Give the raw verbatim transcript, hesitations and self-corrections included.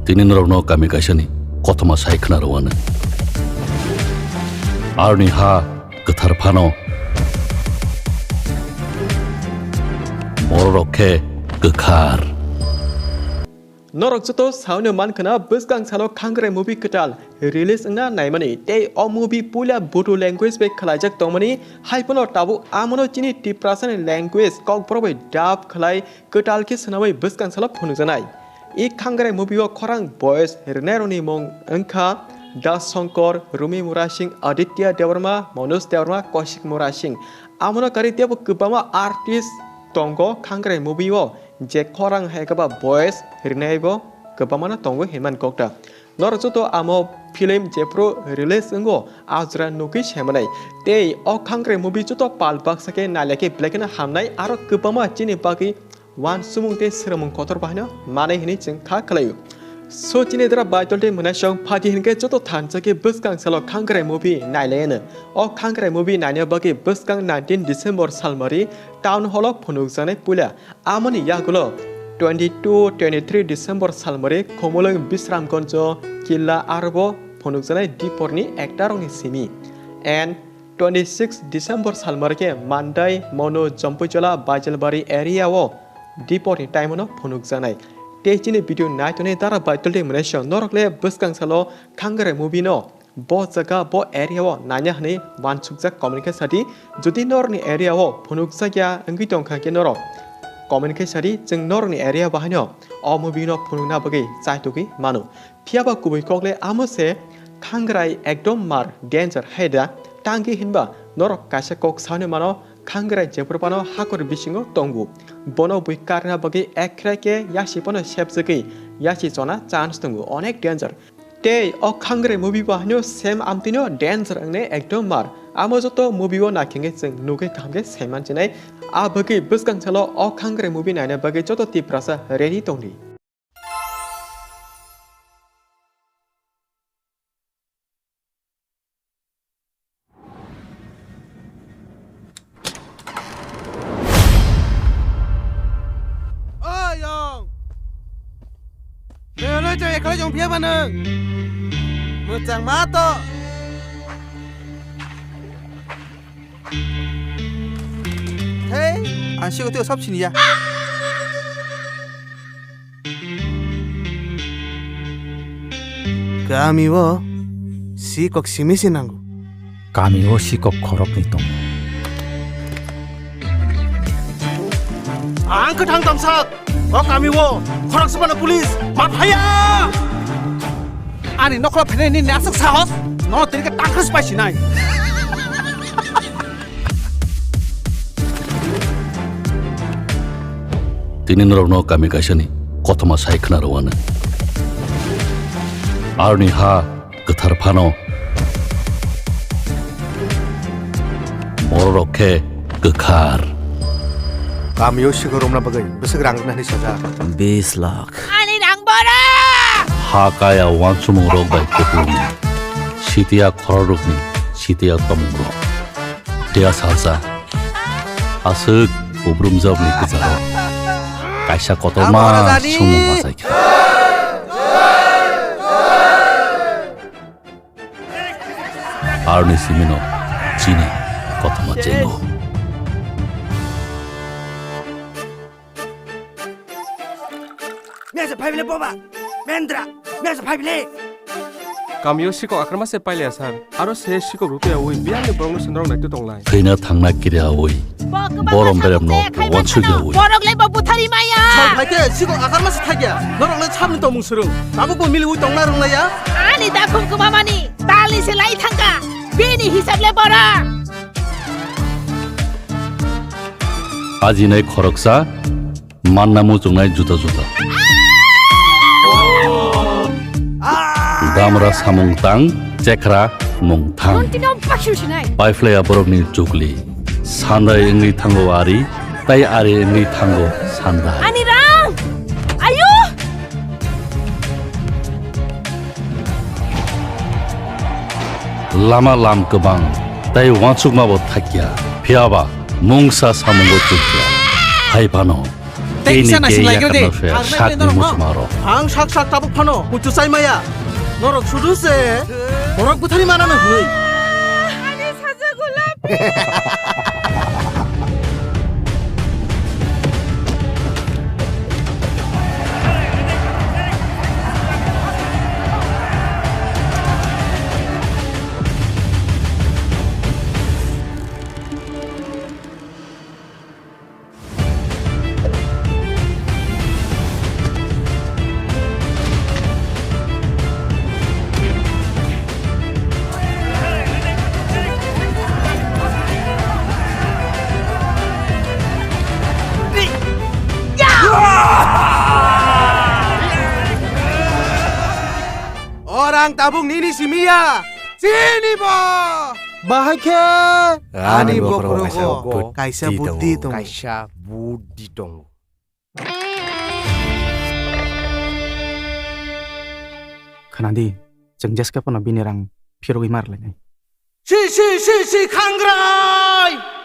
Tini norokno kami kaisani kothoma sai khna rwano. Aroni ha kwthar phano bororok khe kwkhar. Norok joto saino mankhna bwskang salo Khangrai movie kwtal release wngna naimani tei o movie puila Bodo language bai khwlaijak tongmani, hai phano tabuk amono chini Tiprasani language kokborok bai dub khwlai kwtal khe swnamwi bwskang salo phunukjaknai. I Khangrai movie o khorang voice rwnairokni mung wngkha Das Shankar, Rumi Murasing, Aditya Debbarma, Manoj Debbarma, Kaushik Murasing. Amono karwi teibo kwbangma artist tongo Khangrai movie o, je khorang hai khe ba voice rwnaibo kwbangmano tongo hinmani kokta. Norok joto amo film jephru release wngo, a jora nugwi saimanai. Tei o Khangrai movie joto pal baksa khe nailai khe belai kheno hamnai, aro kwbangma chini bagwi uansukmung tei swrwngmung kotor bahaino manai hwnwi chwng kha khlaio. So chini dara baitol tei mwnaisong phati hinkhe joto thansa khe bwskang salo Khangrai movie nailaiano. O Khangrai movie naina bagwi bwskang nineteen December salmari Town Hall o phunukjaknai puila. Amoni yagulo twenty two, twenty three December salmari Khumulwng Bisramganj o Killa arbo phunukjaknai diporni ekta rokni simi. And twenty six December salmari khe Mandai, Monu, Jampuijola, Baijalbari area o diporni time no phunukjaknai. Tei chini video naitonwi dara baitol tei mwnaisong norok le bwskang salo Khangrai movie no bo jaga, bo area o naina hwnwi uansukjak comment khe sadi. Jodi norokni area o phunukjakya wngwi tongkha khe norok comment khe sadi, chwng norokni area bahaino o movie no phunukna bagwi chaitugwi mano. Phiyaba kubui kok le amo se, Khangrai ekdom mar danger hai da, tangwi hinba norok kaisa kok saui mano, Khangrai jephru phano hakor bisingo tongo. Bono bui karna bagwi ekrai khe yasi phano sepjagwi yasi chona chance tongo, onek danger. Tei o Khangrai movie bo haino same amtwino danger wngnai ekdom mar. Amo joto movie o naikhe chwng nugwi kaham khe saiman chinai. A bagwi bwskang salo o Khangrai movie naina bagwi joto Tiprasa ready tongdi. Oi, yong. Nero jong ekla jong phiya ba nung. Muchang ma to. Hei, ang siko teo sab sini ya. Kami o sikok simi se nango. Kami o sikok khoroknwi tongo. Ang kwthang tamsak. O kami o khorok sabana police ma phaiya. Ani nokla phainai ni nasuk sahos. No tini ka tangkhris pai sinai. Tini norokno kami kaisani kothoma sai khna rwano. Aroni ha kwthar phano bororok khe kwkhar. Kamio sigo romna bagwi bwswk rang rwna hwnwi sajak. Bis lakh. Ani rang bora! Ha kaya uansukmungrok bai kupulung. Sitiya khorokrokni sitiya tomungrok. Tiya salsa. Aswk ubrumjabni kwcharo kaisa kotorma sumung masaikha. Aroni simino chini kothoma chengo. Mesa phai bile boba. Mendra. Mesa phai bile. Kamio sikok akrama se pailaya sar. Aro se sikok rupiya ui biyangni borokno sendrong naitwi tonglai. Thwina thangna kiriyaui. Borom beremno wansukyaui. Borok le bo buthari maya. Sal phaikhe sikok akrama se thakya. Norok le sabni tongmung swrwng. Tabuk bo miliui tongna rwnglaiya. Ani dakhum kwmamani talni se lai thangka. Bini hisab le bora. Ajinai khoroksa manna muchungnai juda juda. Damra samung tang, chekra mung thang. Continue baksu sinai. Paiphlaiya borokni chukli. Sandai wngwi thango ari, tai ari wngwi thango sandai. Ani rang! Ayu! Lama lam kwbang, tai uansukma bo thakya. Phiyaba mungsa samungo chukya. Hai phano Tei kisa naising lai khe de. Sakni muchungmarok. Ang sak sak tabuk phano kuchu chai maya. Norok sudu se borok buthari manano hwnwi. Ani sajagulap. Orang tabuk nini simi ya. Chini bo. Bahai khe ani bokhorogo kaisa buddhi tongo. Kaisa buddhi tongo. Khanadi, chwng jeska phano bini rang phirogwi mar lainai. Si, si, si, si, khangrai!